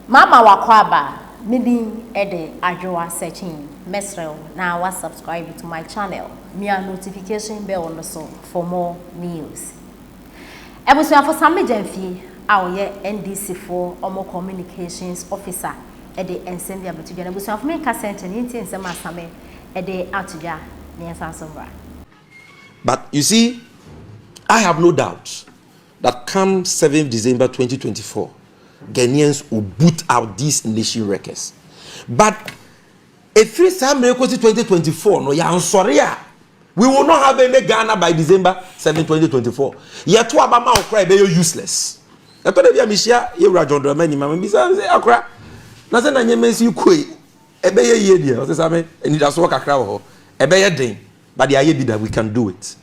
Mama w'akwaaba, me din de Adwoa Sekyee, mɛsrɛ wo na wa subscribe to my channel, mia notification bell no so for more news. Abusuafo Sammy Gyamfi a ɔyɛ NDC foɔ ɔmo communications officer de nsɛm bi abɛto dwa. Na abusuafo menka sɛ nkyɛ na yɛntie nsɛm a Sammy de ato dwa na yɛnsan so mmra. But you see, I have no doubt that come 7 December 2024, Ghanaians will boot out these nation wreckers. But ɛfiri saa mmerɛ kɔsi 2024 no, yɛansɔre a, we will not have any Ghana by December 7, 2024. Yɛto aba ma wo koraa, ɛbɛyɛ useless. Ɛtɔ da bi a mehyia yɛwura John Dramani ma mebisa sɛ akora na sɛ na nneɛma si koe ɛbɛyɛ yie deɛ, ɔsɛ sɛ anidasoɔ kakra wɔ hɔ, ɛbɛyɛ den, but the idea be that we can do it.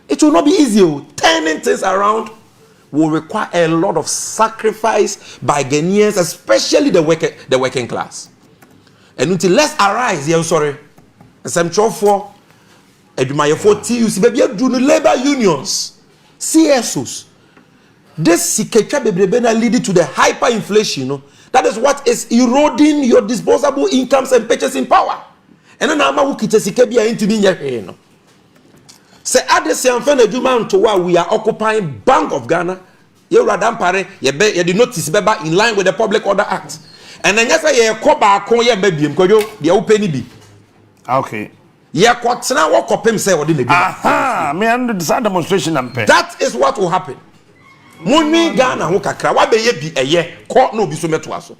It will not be easy o. Turning things around will require a lot of sacrifice by Ghanaians, especially the working class. And until let's arise, yɛn sɔre, nsɛmtwerɛfoɔ, adwumayɛfoɔ, TUC, baabi aduru no, labour unions, CSOs, this sikatwa bebrebe na leading to the hyperinflation no, that is what is eroding your disposable incomes and purchasing power. Ɛno na ama wo kita sika bi a ntumi nyɛ hwee no. Sɛ ade sɛ amfa n'adwuma nto a, we are occupying Bank of Ghana. Yɛwura Dampare, yɛbɛ yɛde notice bɛba in line with the Public Order Act. Ɛnna nyɛ sɛ yɛkɔ baako yɛ mba biem kwadwo deɛ wopɛ ni bi. Yɛkɔtena wɔkɔpem sɛ wɔde n'adwuma. Aha, me and saa demonstration na mpɛ. That is what will happen. Monwi Ghana ho kakra, wabɛyɛ bi, ɛyɛ kɔ na obi so mɛtoa so.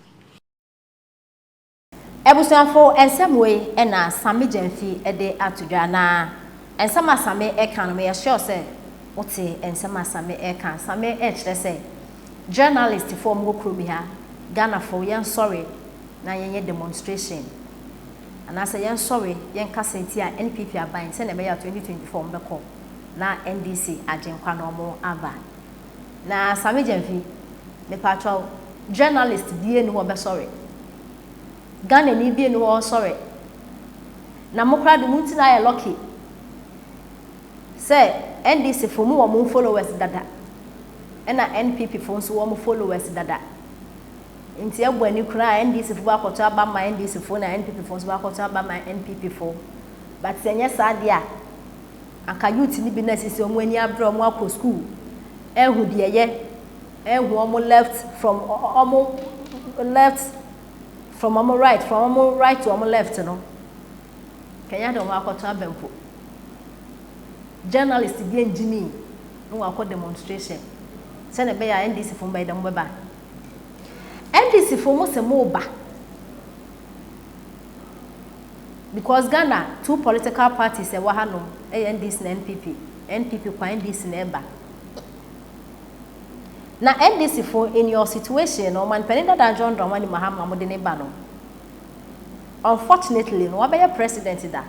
Abusuafo, nsɛm wei ɛna Sammy Gyamfi de ato dwa. Na nsɛm a Sammy ɛka no, meyɛ sure sɛ wote nsɛm a Sammy ɛka. Sammy ɛkyerɛ sɛ journalist foɔ ɔmo wɔ kurom ha, Ghanafoɔ, yɛnsɔre na yɛnyɛ demonstration anaasɛ yɛnsɔre yɛnkasa nti a NPP aban sɛnea ɛbɛyɛ a 2024 ɔmo bɛkɔ na NDC agyenkwa na ɔmo aba. Na Sammy Gyamfi, mepatwɛw, journalist bie ni hɔ bɛsɔre, Ghana ni bie ni hɔ ɔsɔre na mo koraa de mo ti na ayɛ lucky sɛ NDC fo mu wɔ mo followers dada, ɛna NPP fo nso wɔ mo followers dada, nti ɛbɔ ani koraa NDC fo akɔtɔ aba ma NDC fo na NPP fo nso akɔtɔ aba ma NPP fo. But sɛ nyɛ saa deɛ a, anka youth ni bi na sisi wɔn ani abere, wɔn akɔ school, ɛhu deɛ yɛ, ɛhu wɔn left from wɔn left from wɔn right, from wɔn right to wɔn left no, kɛnyɛ de wɔn akɔtɔ aba mpo. Journalist bi ngyimi na wakɔ demonstration sɛnɛ ɛbɛyɛ a NDC fo bɛyɛ dɛ mo bɛba. NDC fo, mo sɛ mo ba because Ghana two political parties ɛwɔ hanom ɛyɛ NDC na NPP. NPP kwan, NDC na ɛba. Na NDC fo, in your situation no, ɔman panin dada John Dramani Mahama mo de ne ba no, unfortunately no, wabɛyɛ president da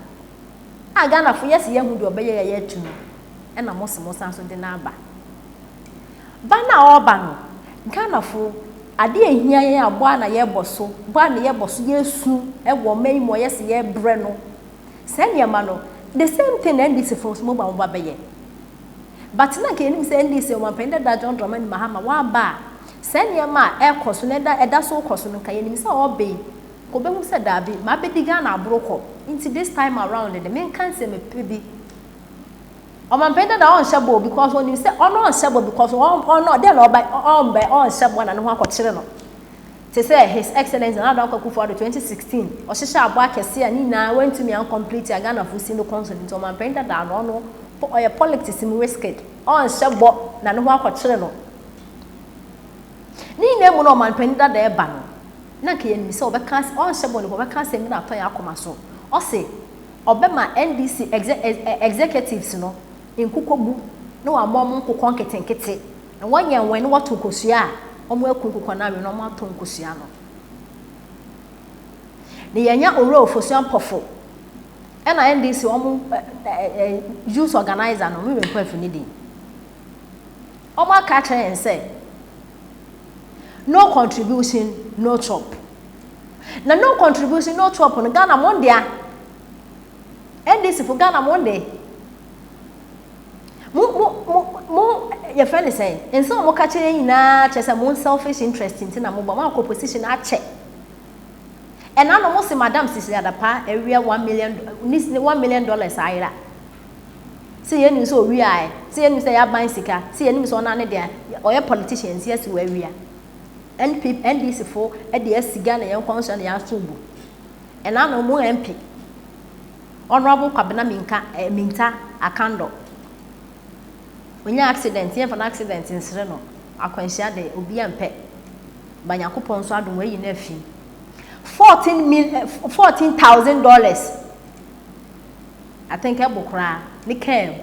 a Ghana fo yɛsi yɛn ho deɛ ɔbɛyɛ yɛ atu no, ɛna mo si mo san so de n'aba ba na ɔreba no. Ghana fo, adeɛ ehia yɛn a bɔ a na yɛbɔ so, bɔ a na yɛbɔ so, yɛsu ɛwɔ ɔman yi mu a yɛsi yɛbrɛ no, saa nneɛma no, the same thing na NDC fo nso mo ba mo ba bɛyɛ. But na nka yɛnim sɛ NDC ɔmanpanin dada John Dramani Mahama waba a, saa nneɛma a ɛkɔ so na ɛda so kɔ so no, nka yɛnim sɛ ɔba yi kò bɛhu sɛ daabi, maa bɛdi Ghana aboro kɔ, nti this time around de menka nsɛm pɛ bi. Ɔmanpanin dada ɔnhyɛ bɔ because ɔnim sɛ ɔno ɔnhyɛ bɔ because ɔno deɛ na ɔba ɔmbɛ ɔnhyɛ bɔ na ne ho akɔkyerɛ no te sɛ His Excellence Nana Addo Akufo-Addo 2016 ɔhyehyɛ abɔ akɛse a ne nyinaa wɔntumi ancomplete a Ghana fo si no kɔn so. Nti ɔmanpanin dada no, ɔno ɔyɛ politics mu risked, ɔnhyɛ bɔ na ne ho akɔkyerɛ no. Ne nyinaa mu no, ɔmanpanin dada ɛba no, na nka yɛnim sɛ ɔbɛka, ɔnhyɛ bɔ ne ho, ɔbɛka asɛm bi na atɔ yɛn akoma so. Ɔse ɔbɛma NDC executives no nkokɔ bu na wama ɔmo nkokɔ nketenkete na wɔnyɛ nwɛn na wɔto nkosua a wɔn aku nkokɔ no awe na wɔn atɔ nkosua no. Na yɛnya Owura Ofosu Ampɔfo, ɛna NDC wɔn ɛ ɛ youth organizer no, mímí nkɔ afi ne din, wɔn aka akyerɛ yɛn sɛ no contribution, no chop. Na no contribution, no chop no, Ghana mo dea, NDC fo, Ghana mo de mo mo mo mo. Yɛfrɛ no sɛn? Nsɛm a moka kyerɛ yɛn nyinaa kyerɛ sɛ mo selfish interest nti na mobɔ. Moakɔ opposition akyɛ. Ɛna no mo se Madam Cecilia Dapaah awia $1 million, ne $1 million ayera. Sɛ yɛnim sɛ owiaɛ, sɛ yɛnim sɛ yɛaban sika, sɛ yɛnim sɛ ɔna ne deɛ ɔyɛ politician nti asi wawia. NP, NDC fo de asi Ghana yɛn kɔn so na yɛaso bu. Ɛna no mo MP, Honorable Kwabena Minka, Minta Akandɔ. Onya accident, yɛmfa no accident nsere no. Akwanhyia de, obi mpɛ. Ba Nyankopɔn nso adom wayi no afi. 14 mil, $14,000. I think ɛbo koraa ne kaa mu.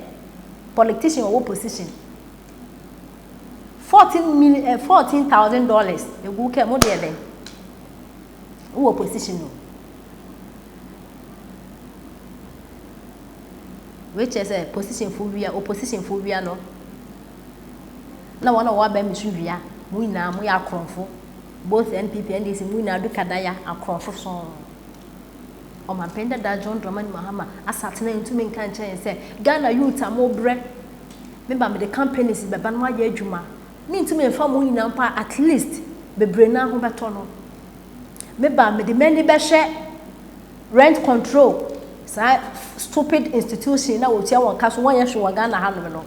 Politician ɔwɔ position. 14 mil, $14,000 egu kaa mu deɛ dɛn? Wowɔ position o. Wei kyerɛ sɛ position fo wia, opposition fo wia no. Na wɔn a wɔwɔ abɛn mi so wia, mo nyinaa mo yɛ akorɔmfo. Both NPP, NDC, mo nyinaa du kadaya akorɔmfo sɔn. Ɔmampanin dada John Dramani Mahama asatena ntumi nka nkyɛn sɛ Ghana youth a mo brɛ me ba mede companies bɛba no ayɛ adwuma. Me ntumi nfa mo nyinaa mpo at least bebree naa ho bɛtɔ no. Me ba mede m'ani bɛhwɛ rent control saa stupid institution na wɔtua wɔn ka so wɔnyɛ hwee wɔ Ghana hanom no.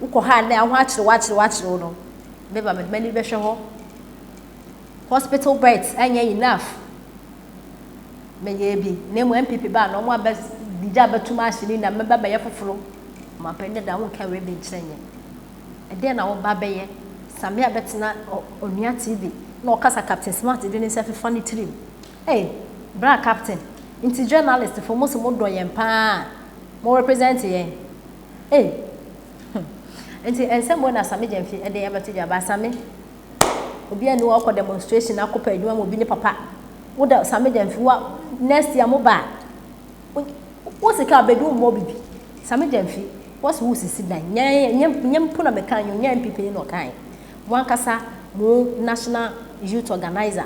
Wokɔ ha na ho akyerɛw akyerɛw akyerɛw no. Me ba mede m'ani bɛhwɛ hɔ. Hospital beds ɛnyɛ enough. Meyɛ bi na emu NPP ba na wɔn abɛ digya abɛtum ahye ne na mɛba bɛyɛ foforɔ. Ɔmampanin dada wo nka wei bi nkyerɛ nyɛ. Ɛdeɛn na woba bɛyɛ? Samia bɛtena Onua TV na ɔkasa Captain Smart de ne nsa fifa ne tirim. Hey, bra Captain, nti journalist fo mo se mo dɔ yɛn paa, mo represent yɛn. Hey, Nti nsɛm wei na Sami Gyamfi de abɛto dwa. Ba Sami, obi ani wɔ ɔkɔ demonstration akɔpɛ adwuma ma obi ne papa. Wo da Sami Gyamfi wa next year mo ba wo sika abɛdu mmɔ bibi. Sami Gyamfi, wɔsi wo sisi dan. Nyɛ nyɛ nyɛ mpo na meka nyɛ nyɛ NPP ni na ɔkan. Mo ankasa mo national youth organizer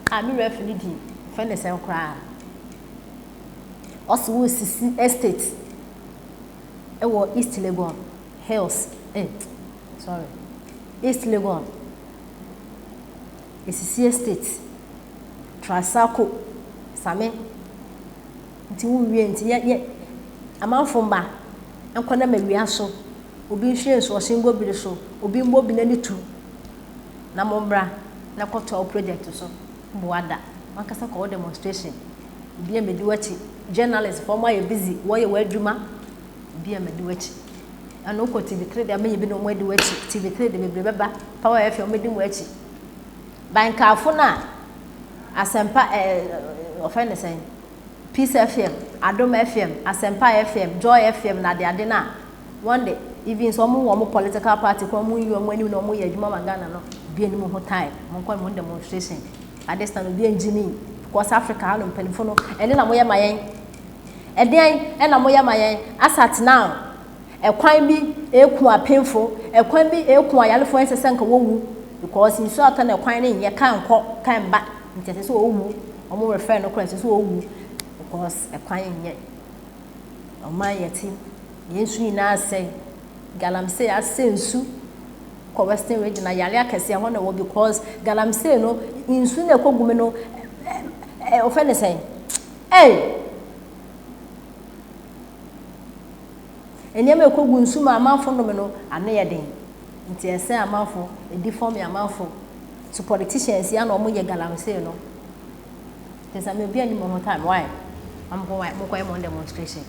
a me werɛ afi ne din fɛ ne sɛn koraa. Ɔsi wo sisi estate ɛwɔ East Legon Hills, sorry, East Legon, Esisi Estate, Trasacco, Same. Nti wo wie nti yɛ yɛ amanfo mma nkɔ na mawia so, obi nhwie nsuɔhye ngu obiri so, obi mbɔ obi n'ani tu na mo mbra na kɔtoa wo project so. Boa da. Wankasa kɔ wo demonstration. Obi a medi w'akyi. Journalist fo ɔmo ayɛ busy, wɔyɛ wɔn adwuma. Obi a medi w'akyi. Ɛno wokɔ TV3 deɛ meyɛ bi na ɔmo adi w'akyi. TV3 de bebree bɛba. Power FM ɔmo di mo akyi. Bankaafo no a Asɛmpa ɛɛ wɔfrɛ ne sɛn? Peace FM, Adom FM, Asɛmpa FM, Joy FM na ade ade no a wɔn de even sɛ ɔmo wɔ ɔmo political party koraa ɔmo nyi ɔmo anim na ɔmo yɛ adwuma ma Ghana no obi anim ho time. Mo nkɔ mo demonstration. At this time obi angyi ni because Africa ha no mpanyinfo no ɛne na moyɛ ma yɛn. Ɛdeɛn ɛna moyɛ ma yɛn as at now ɛkwan bi eku apemfo, ɛkwan bi eku ayarefo ɛnsɛ sɛ nka wɔwu because nsuo atɔ na ɛkwan no nyɛ kaa nkɔ kaa mba nti ɛsɛ sɛ wɔwu wɔn refer no koraa ɛsɛ sɛ wɔwu because ɛkwan nyɛ. Ɔman yɛ ti yɛn nsu nyinaa asɛe galamsey asɛ nsu kɔ Western Region na yare akɛseɛ hɔ na ɛwɔ because galamsey no nsu na ɛkɔ gu mu no ɛ ɔfɛ ne sɛn ɛy nneɛma ɛkɔ gu nsu mu amanfo nom no ano yɛ den nti ɛsɛ amanfo ɛdi fam yɛ amanfo so politicians yi ana wɔn yɛ galamsey no nti sɛ obi anim ho time why mo kɔ yɛ mo demonstration.